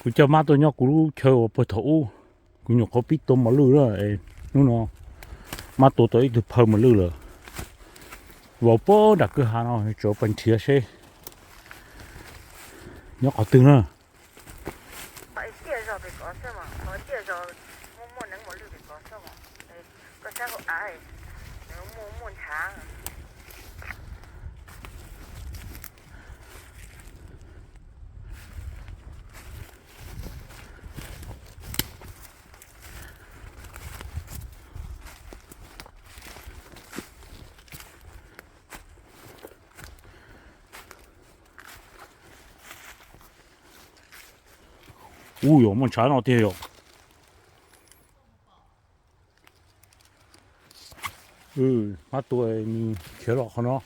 Kuv coj mab tuaj nyob kuv lub chaw uas puag thaum ub, kuv nyuam qhuav pib tua mos lwj na. Hnub no mab tua tau ib tug phaw mos lwj lawm. Vau puag nram kwj ha no, tsuav pes nrhiav seb nyob qhov twg na. Ub, yog muaj ntshav no tiag yog. Mab tua nws khiav los qhov no.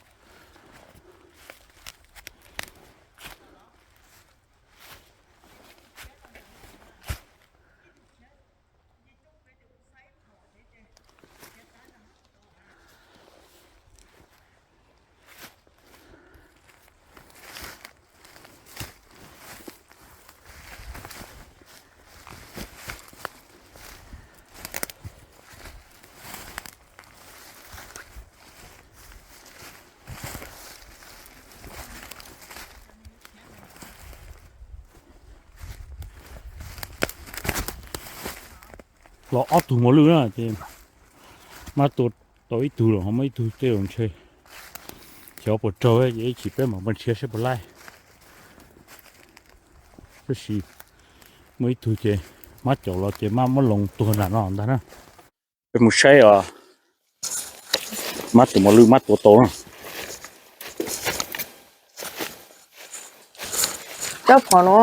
Los ob tug mos lwj na ces mab tua tau ib tug los ho muab ib tug tej los ntshe xyov puas raug ces ib chim peb mam npaj nrhiav seb puas laib. Tab sis muaj ib tug ces mab caum los ces mab muab loo tuag nram no ntag na. Peb mus saib os, mab tus mos lwj mab tua tau na. Rab phom no,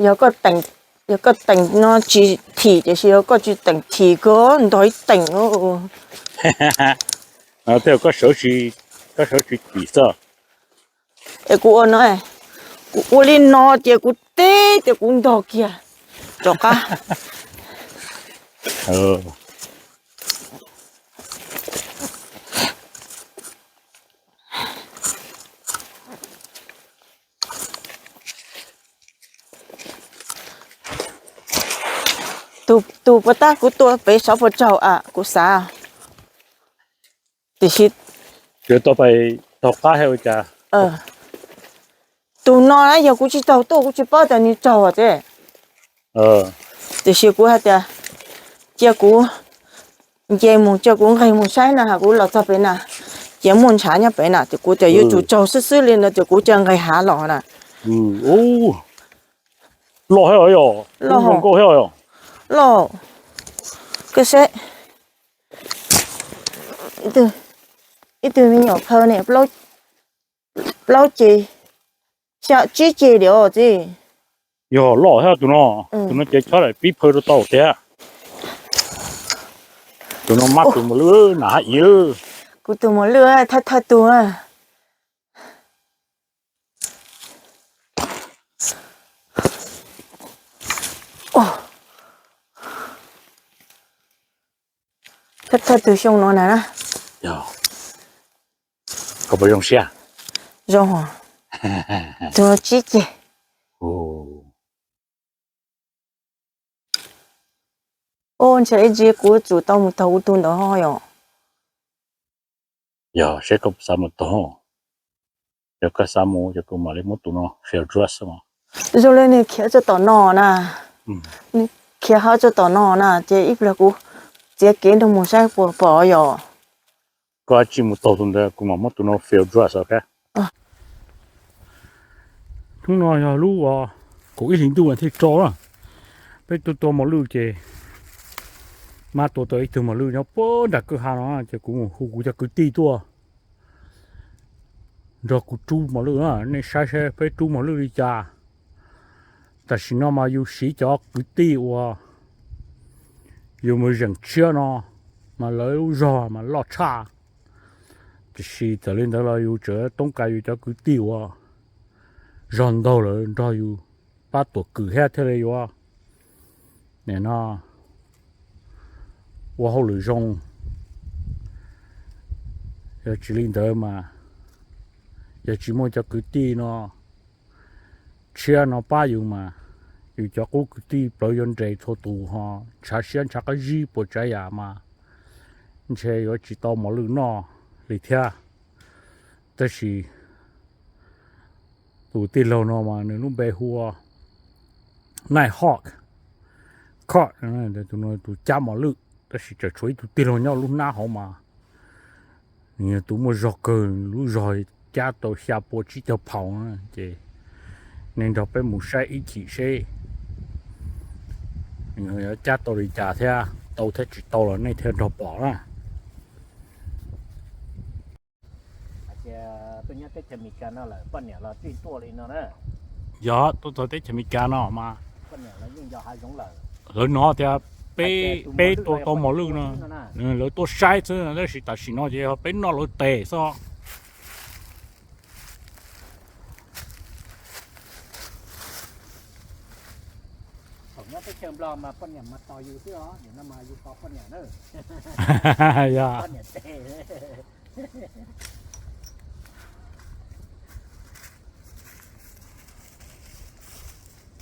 yog koj teem no tsis thim tiam sis yog koj tsis teem thim koj ntog ib teem. Tej koj sawv tsis, koj sawv tsis thim xwb. Es kuv ua no, kuv ua li no ces kuv teb tias kuv ntog kiag rov qab. Tus puas tab kuv tua pem sav puas tsaug a kuv xav. Tiam sis tau pais taug qab thiab ua cas? Tus no na yog kuv tsis taug tuaj kuv tsis paub tias nws tsaug xwb. Tiam sis kuv hais tias cia kuv nce mus, cia kuv nqes mus saib na, kuv los txog pem na, cia muaj ntshav nyob pem na, ces kuv tias yuav tsum tsaug xwb xwb li no ces kuv cia nqes hav los na. Loj thiab os, yog loj nkauj thiab os. Loj, koj saib, ib tug me nyuam phaw ne, plaub ceg, xya tsib ceg li os txiv. Yog loj thiab tus no, tus no ces chob daim pib phaw rau tau tiag. Tus no mab tus mos lwj na hab ib. Kuv tus mos lwj thawj thawj tug. Thawj thawj tug xyoo no na. Koj puas zoo siab? Zoo. Tus no tsib ceg. Ub, ntshe ib ntsis kuv tsum tau mus taug kuv tug ntawd ho yom. Yog seb koj xav mus taug, yog koj xav mus ces kuv mam li muab tus no field dress. Zoo li nws khiav txog tom no na, nws khiav hab txog tom no na ces ib pliag kuv txiav kev nrog mus saib puas pom yom. Koj tsis mus taug tus ntawd kuv mam muab tus no field dress ok. Hnub no yog lub uas kaum ib hlis ntuj thiaj tso na. Peb tuaj tua mos lwj ces mab tua tau ib tug mos lwj nyob puag nram kwj ha no ces kuv mus hu kuv cov kwv tij tuaj nrog kuv rub mos lwj na, nej saib saib peb rub mos lwj li cas. Tam sim no mas yus siv cov kwv tij uas yus mus zeem tshiab no mas lawv lub zog mas loj tshaj. Tiam sis txawm li ntawd los yus tseem toob kas yus cov kwv tij uas zog ntaug lawm nrog yus pab tuam kwm thiab thiaj li yuav nim no ua hauj lwm zoo. Yog tsis li ntawd mas yog tsis muaj cov kwv tij no tshiab no pab yus mas Yus cov qub kwv tij plawv yuav nres txhua tus ho ntshav siab ntshav qab zib puas tsav yam mas ntshe yuav tsis tau mos lwj noj li thiab. Tab sis tus tij laug no mas nws lub npe hu ua Night Hawk, Cod, tus no tus cab mos lwj, tab sis tseem tshuav ib tug tij laug nyob lub hnab hauv mas nws yog tus muaj zog kawg, lub zog cab tau xya pua tsib caug pound na. Ces nej nrog peb mus saib ib chim seb nws yuav cab tau li cas thiab, tau thiab tsis tau los nej thiaj nrog pom na. Yog tuaj txog teb chaws Amelikas no mas lawv hnov tias peb, peb tua tau mos lwj no, lawv tuaj saib xwb tab sis tam sim no ces yog peb noj lawv tes xwb. Thaum nyob teb chaws Nplog mas poj niam mas tos yus xwb os, nim no mas yus tos poj niam na. Yog. Poj niam tes.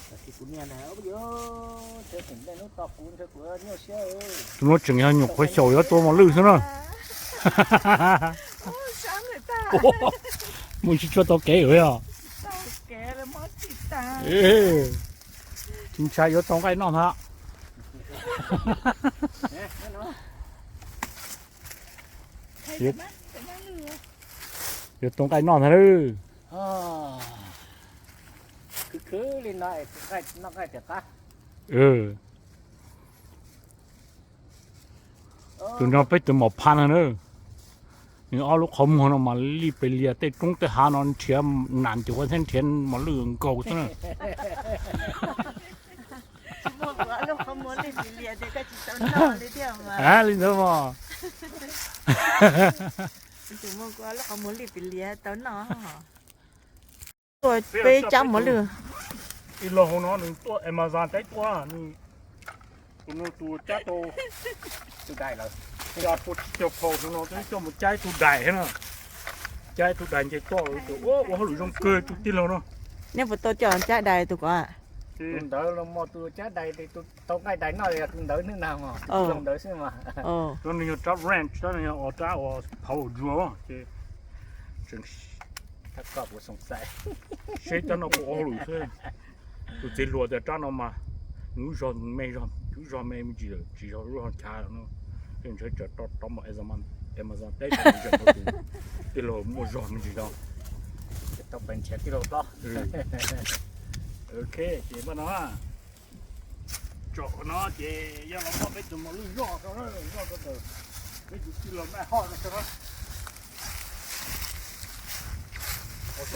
Tab sis kuv niag na, ub, ntshe tseem ntej hnub tos kuv ntshe kuv nyuaj siab. Tus no tseem yog nyuam qhuav xyaum yuav tua mos lwj xwb na. Mus tsis tshua tau kev yom. Tsis ntshai, yuav tau nqaij noj ntag. Yuav tau nqaij noj ntag lauj. Khwv khwv li no es noj nqaij tiam qab. Tus no peb tus maum phaj no na. Nws ob lub qhov muag no mas li pes lias tej roob tej hav no nrhiav nas ncuav thiab nrhiav mos lwj nkaus xwb na. Li ntawd mas. Tuaj peb cab mos lwj. Ib los hauv no nws tuaj Amazon teb tuaj, nws tus no tus cab tau, cab tau tsib caug pound no twb coj mus cab ib tug dais thiab na. Cab ib tug dais nce toj, ua hauj lwm zoo kawg tus tij laug no. Nej puas tau coj cab dais tus ko? Tus ntawd los mas tus cab dais, tus tau nqaij dais noj yog tus ntawd hnub nag mas, tus tij laug ntawd xwb mas. Nws yog rab ranch, rab, nws yog rab uas power drill ces seb rab no puas ua hauj lwm xwb. Tus txiv hluas tias rab no mas nws lub zog me zog, lub zog me me ntsis lawm, tsis yog lub zog chav no. Ntshe tseem rau rau mus Amazon teb, tij laug muaj zog me ntsis zog. Tau pes nrhiav tij laug hlob. Ok, ces npaj no, tsom no ces yog los muab peb tus mos lwj zoj rau, zoj rau ntawm peb tus tij laug Naj Hoj no rau.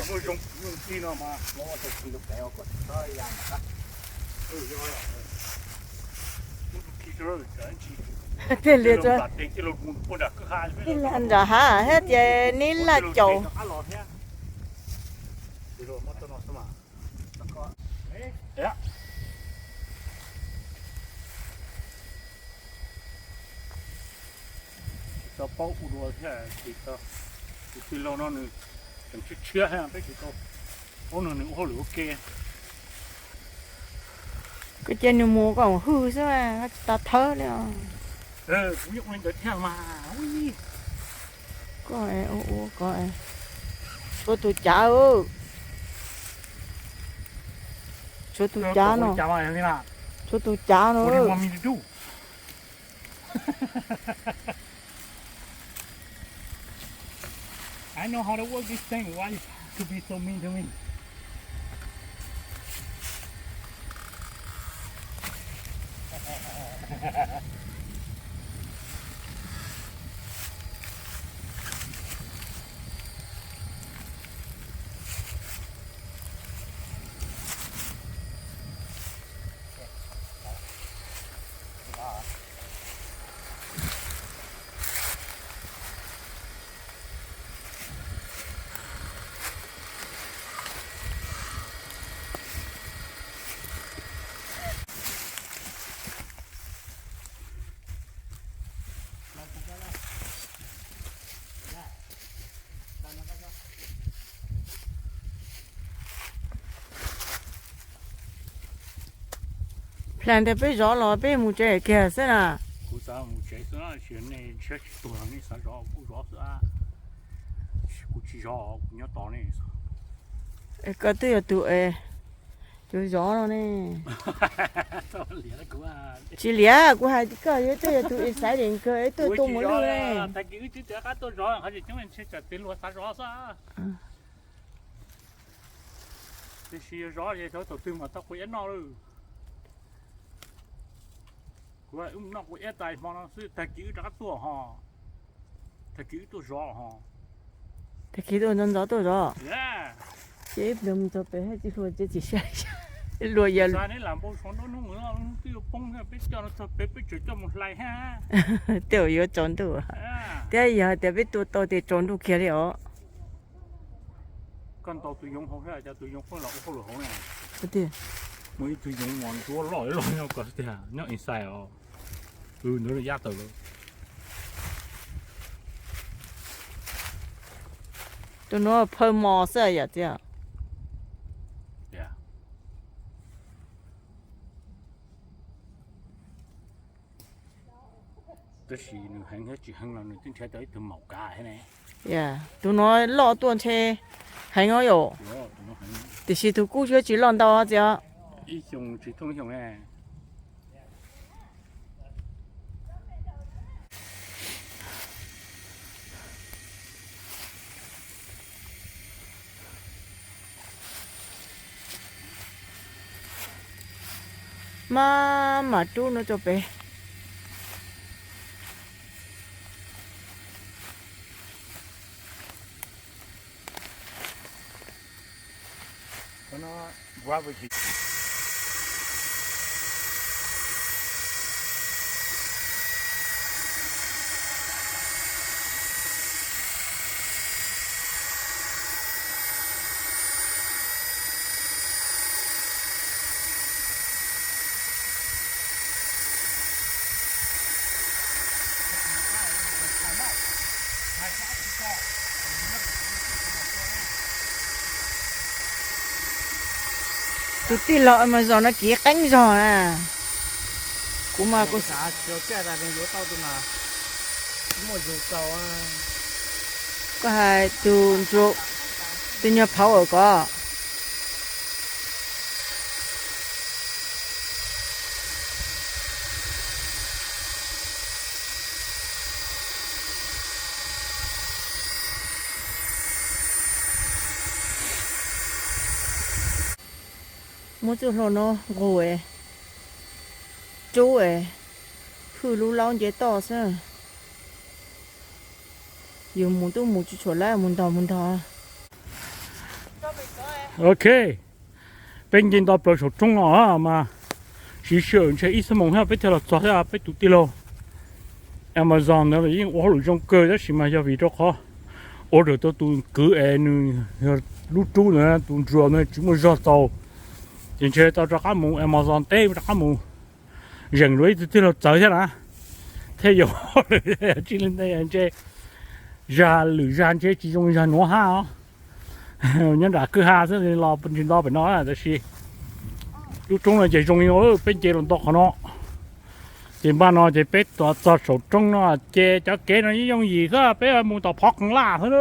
Muaj zoo, muaj tij no mas. Thiaj li ntawd, tij laug nram hav thiab tias neb laj caum. Tsis tau paub ua dua thiab, tsis tau. Tus tij laug no nws tseem tshiab tshiab thiab, peb tsis tau paub nws, nws ua hauj lwm ua ke. Koj cia nws mus koj hwj xwb, koj tsis tau thawb li. Kuv yeej ua li ntawd thiab mas. Koj ua ua koj, tshuav tus cav, tshuav tus cav no, tshuav tus cav no. I know how to work this thing. Why you have to be so mean to me? Tag ntiag peb zov los peb mus tsev kiag xwb na. Kuv xav mus tsev xwb, nej ntshiab tsis tuag nej xav zov kuv zov xwb. Kuv tsis zov, kuv nyob tos nej. Koj twb yog tus, tus zov no ne. Tsis liam, kuv hais koj twb yog tus excited kawg, twb tuaj mus lwj ne. Tag kis wb twb tias qab tuaj zov, qhov tseem ceeb ntshe tsam tes luag xav zov xwb. Tiam sis yog zov es thaum twg mam tau quav iab noj lawm. Kuv wb mus noj quav iab tas hmo no xwb, tag kis wb rov qab tuaj ho. Tag kis wb tuaj zov ho. Tag kis tuaj ntxov ntxov tuaj zov. Ces ib pliag mus txog pem thiaj tsis hluas ces tsis saib. Luag yog neb lam npau suav nruab hnub twb yuav poob, peb coj no txog pem peb tseem coj mus hlais thiab. Tej zaum yuav tsaus ntuj. Thiab yog hais tias peb tua tau ces tsaus ntuj kiag li os. Koj ntaus tus yoov hauv thiab, cas tus yoov pheej los ua hauj lwm hauv na. Muaj ib tug yoov uas ntsuab loj loj nyob ko tiag, nyob inside os. Ntawd yab tawm lawm. Tus nuav phaw mos xwb yom txiv. Tab sis nws heev thiab tsis heev los nws twb nrhiav tau ib tug maum kav thiab ne. Tus nuav loj tuaj ntshe heev os yom. Tiam sis tus kub yuav tsis loj ntau txiv. Ib xyoo tsis thooj ib xyoo ne. Maj mam rub no rau pem. Tus tij laug Amazon no kiv qeeb zog na. Kuv mas kuv, koj hais tus, tus nyuag phauj ko. Muab txuj hlua no nqus, rub, hwj lub laub nce toj xwb. Yus mus tub mus tsis tshua lawm, mus ntog mus ntog. Ok, peb nce nto plaws saum roob no mas siv sij hawm ntshe ib xuab moos thiab peb thiaj los txog thiab. Peb tus tij laug Amazon ntawd los yeej ua hauj lwm zoo kawg tab sis mas yog vim rau qhov order tau tus kwv es nws yog lub rub ntawd tus nruas ntawd tsis muaj zog txaus, ces ntshe tau rov qab mus Amazon teb rov qab mus zeem dua ib tug tij laug txawv thiab na, thiaj yuav hauj lwm tsis li ntawd ntshe zag lwm zag ntshe tsis zoo zag nuav hab os. Nyob nram kwj ha xwb los tsis nto pem no tab sis lub roob no ces zoo li no, peb nce los nto qhov no. Ces npaj no ces peb tuaj txog saum roob no ces cov kev no yeej yooj yim xwb, peb mus tom phov qees laj xwb na.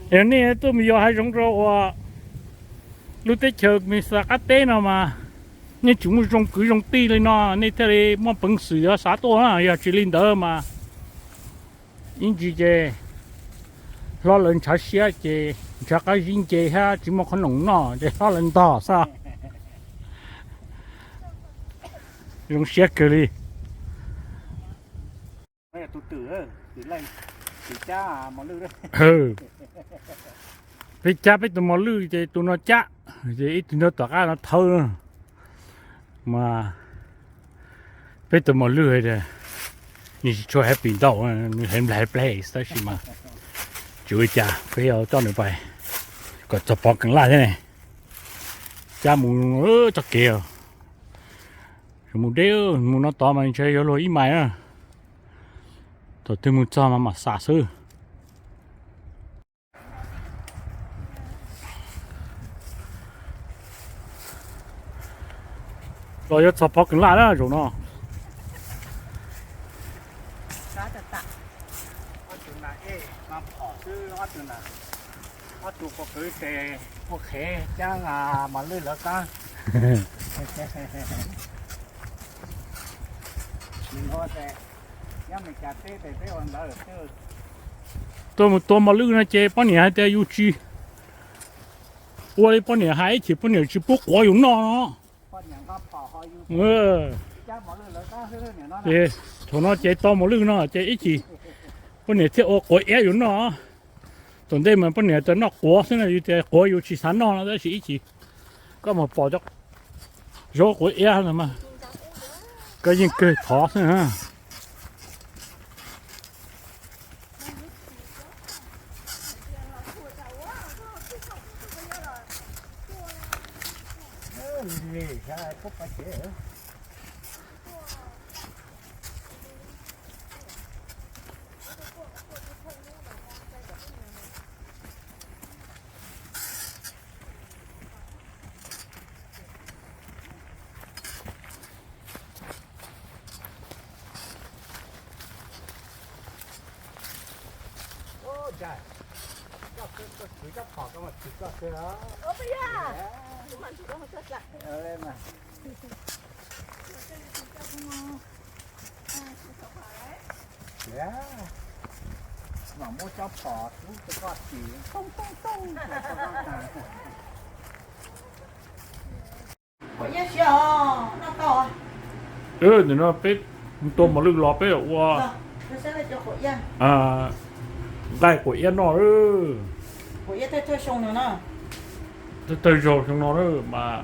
Yog nej tuaj mus yos hav zoov rau uas lub teb chaws Mexas qab teb no mas nej tsis muaj zoo kwv zoo tij li no nej thiaj li muaj peev xwm yuav xav tuaj na, yog tsis li ntawd mas ib ntsis ces hlob lawv ntshav siab ces ntshav qab zib nce thiab tsis muaj qhov noom noj ces hlob lawv ntog xwb. Zoo siab kawg li. Peb cab peb tus mos lwj ces tus no cab, ces ib tug nyob tom qab no thawb. Mas peb tus mos lwj tias nws tsis tshua happy ntau, nws heev nplaig place tab sis mas tsis ua li cas, peb yuav coj nws pais kom txog pov keev laj thiab ne. Cab mus txoj kev mus deb, mus no tod mas ntshe yuav luag ib mais na. Thaum twg mus txog mas mam xam xwb. Los yuav txog Pov Keev Laj na zaum no. Ob tug pog kwv ces ua qhev cab mos lwj lawv qab. Tuaj mus tua mos lwj no ces poj niam hais tias yus tsis ua li poj niam hais ib chim poj niam tsis pub quav yus noj no. Ces thaum no ces tua mos lwj no ces ib chim poj niam thiaj ua quav iab yus noj. Tom ntej mas poj niam tias noj quav xwb no, yus tias quav yus tsis xav noj no, tab sis ib chim koj mus pom cov zaub quav iab no mas koj yeej kawg thov xwb na. Mam muab cov phom rub rau koj tim tooj tooj tooj. Ntawm no peb tua mos lwj los peb ua nqaij quav iab noj. Thawj zaug xyoo no mas,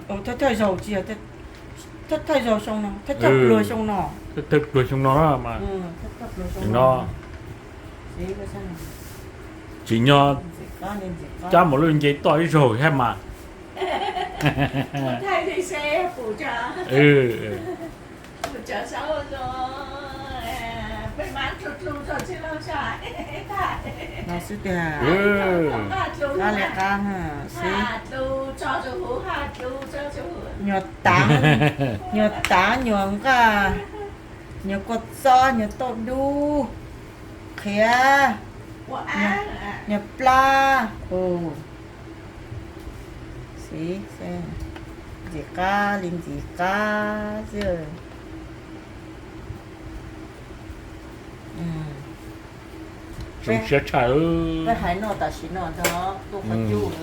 thawj pluag xyoo no mas, no tsim nyog cab mos lwj nce toj ib zaug thiab mas. No xwb tiag, qab li qab xwb. Nyuag tav, nyuag tav, nyuag nqaj, nyuag kua txob, nyuag tauj dub, qhiav, nyuag plab. Xij, ntxim qab li ntxim qab xwb. Zoo siab tshaj. Peb hais noj tam sim no ntag, tuaj qhov cub.